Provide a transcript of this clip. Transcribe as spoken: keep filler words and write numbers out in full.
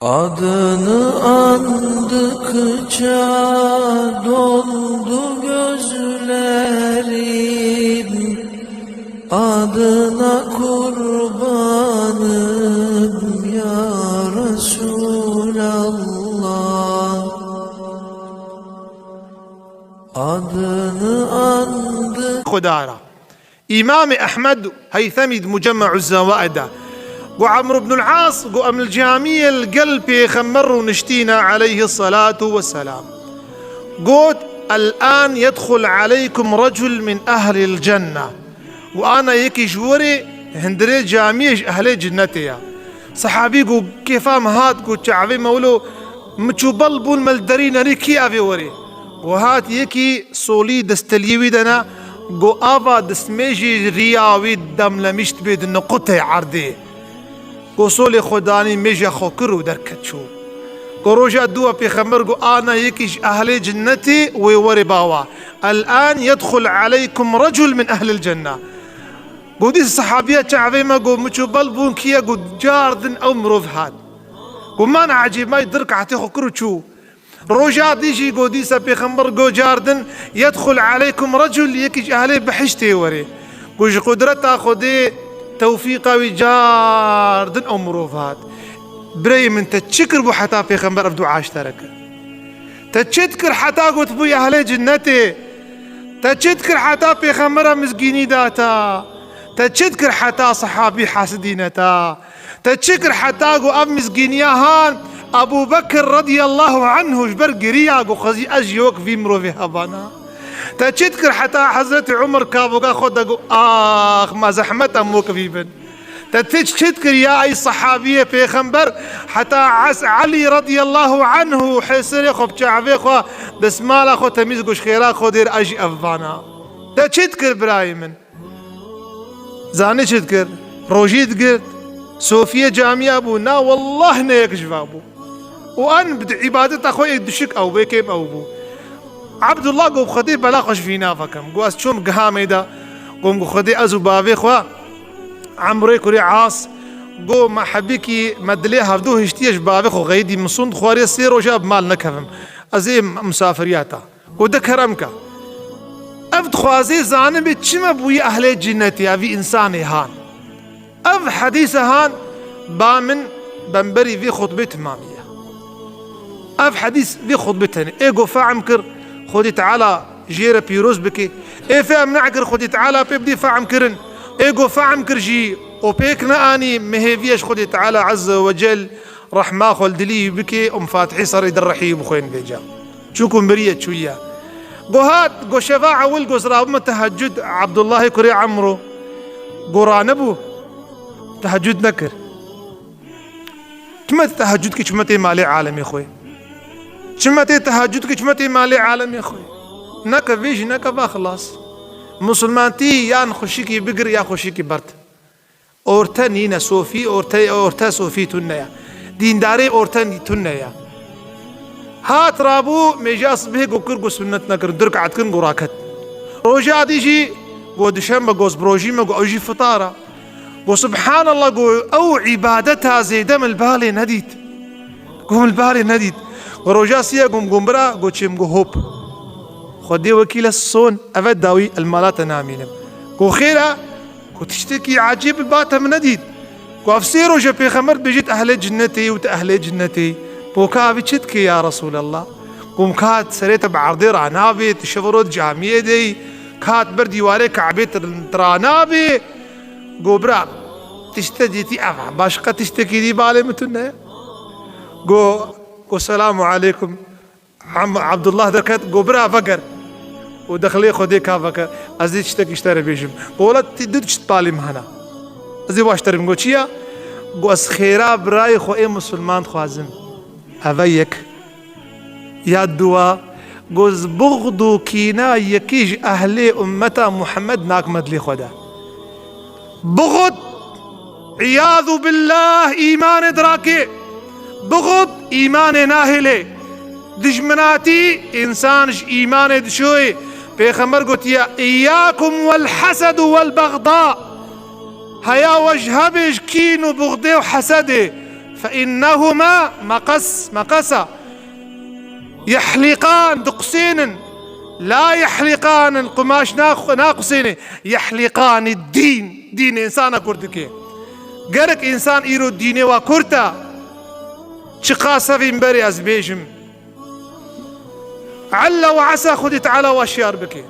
Adını andıkça doldu gözlerim. Adına kurbanım ya Resulallah. Adını andık. Xwedara. Îmamê Ehmed Heythemî di Mucemme'u Zewaid de got, Amr ibn al-As got, em li camiyê li gel Pêxember rûniştîne aleyhi salatu ve selam. Got, "El-an yedxul aleykum recul min ehlil cenne." Got, ana yekî ji werê hundirê camiyê ji ehlê cinnetê ya. Sehabî got, kêfa min hat, got, çavê me wilo miç û bel bûn, me li derî nerî kî avê werê. Got, hat yekî solî desteliyê wî de ne, got, ava destmêjî riya wî demlemîşt bê di niqutê erdê. Got, solê xwe danî mêja xwe kir û derket çû. Got, roja dû ve Pêxember got, ana yekî ji ehlê cinnetê wê werê bawa. El-an yedxul aleykum recul min ehlil cenne. Got, dîsa sehabiya çavê me got, miç û bel bûn kî ye? Got, cardin ew mirov hat. Got, mana ecêb, may di rikatê xwe kir û çû. Roja dî jî got, dîsa Pêxember got, cardin, yedxul aleykum recul, yekî ji ehlê behiştê werê. Got, ji qudreta Xwedê, tewfîqa wî, cardin ew mirov hat. Birayê min, te çi kir bû heta Pêxember ev dua ji te re kir? Te çi dikir heta got bûyî ehlê cinnetê? Te çi dikir heta Pêxembera mizgînî da te? Te çi dikir heta sehabî hesidîne te? Te çi kir heta ku ev mizgîniya han Ebû Bekir radiyallahu anhu ji ber giriya ku xwezî ez jî wek vî mirovê hebana? Te çi dikir heta Hezretî Umer kaboga xwe de got, ax, ma zehmet em wek vî bin? Te ti çi dikir ya ey sehabiyê Pêxember heta Ez-, Elî radiyallahu anhu hêsirê xwe bi çavê xwe desmala xwe temîz got, ji xêra xwe dêr ez jî ev vana? Te çi dikir birayê min? Zanî çi dikir? Rojî digirt. Sofiyê camiya bû. Na, wallah ne yek ji va bû. Û an bi îbadeta xwe yek dişik ew bê, kêm ew bû. Abdullah got, Xwedê bela xwe ji vî nava kim. Got, ez çûm gihamê de. Got, got, Xwedê ez û bavê xwe, Amrê kurê As, got, me hebikî me dilê hevdu hiştiye ji bavê xwe xeyidî, min sond xwarê sê roja bi mal nekevim. Ez ê misafiriya te. Got, de kerem ke. Ev dixwazê zanibê çima bûyî ehlê cinnetê, evî însanê han. Ev hedîse han ba min bemberî vê xutbê timamiye. Ev hedîs vê xutbê tenê. Ê got fehm kir, Xwedî Teala jê re pîroz bike. Ê fehm nekir, Xwedî Teala pê bidî fehm kirin. Ê got fehm kir jî û pêk neanî, mihêviye ji Xwedî Teala Azze ve Cel rehma xwe li dilî wî bike û Fatihê serê derehî wî bixwên vêca. Çunku miriye çûye. Go hat, go şeva ewil go zirabime tehecud Abdullahê kurê Emro. Go ranebû. Tehecud nekir. Çima tê tehecud kî, çima tê malê alemê xwe? Çima tê tehecud kî, çima tê malê alemê xwe? Neke vê jî neke va xilas. Musulmantî yan xweşikî bigir ya xweşikî berd. Orte nîne sofî, orte, orte sofî tune ya. Dîndarê orte nî-, tune ya. Hat rabû, mêja sibhê go kir, go sunnet nekir, du rekat kirin, go raket. Roja dî jî, go dişembe, go zbrojî me, go ew jî fitara. Go subhanallah, go ew îbadeta zêde min li balê nedît. Go min li balê nedît. Go roja siye, go min, go bira, go çêm, go hop. Xwedê wekîl e son, eve dawî el mala te namînim. Go xêr e, Ku tiştekî ecêb li ba te min nedît. Ku ev sê roj e pêxember dibêjit ehlê cinnetê û tu ehlê cinnetê. Poka evî çi dike ya Resûlallah? Ku ka serê te bi erdê ranabê, tu şev û roj camiyê de yî, ka tu ber dîwarê Kabê tu, tu ranabê. Go bira, tişte dîtî ev e. Başqa tiştekî dî balê min tune ye. Go, go selamu aleykum. Em-, Abdullah derket, go bira veger. Û dexilê Xwedê ka veke. Ez ê tiştekî ji te re bêjim. Go wela tê du tişt balê min hene. Ez ê baş te re bim. Go çi ya? Go ez xêra birayê xwe ê musulman dixwazim. Eve yek. Ya dua, go ez buxd û kîna yekî ji ehlê ummeta Muhammed nakme dilê xwe de. Buxd, îyadu billah, îmanê dirake. Buxd, îmanê nahêle. Dijminatî, însan ji îmanê dişoyê. Pêxember gotiye, "Îyyakum wel hesed û wel bexda." Heya we ji hebê ji kîn û buxdê û hesedê. فإنهما مقص، مقصا. يحلقان، diqusênin. لا يحلقان، qumaş nax-, naqusêne. يحلقان الدين، dîn însana kurt dike. Gerek însan îro dînê wa kurt e. Çiqas evîn berê ez bêjim. عل وعسى Xwedê Teala wa şiyar bike.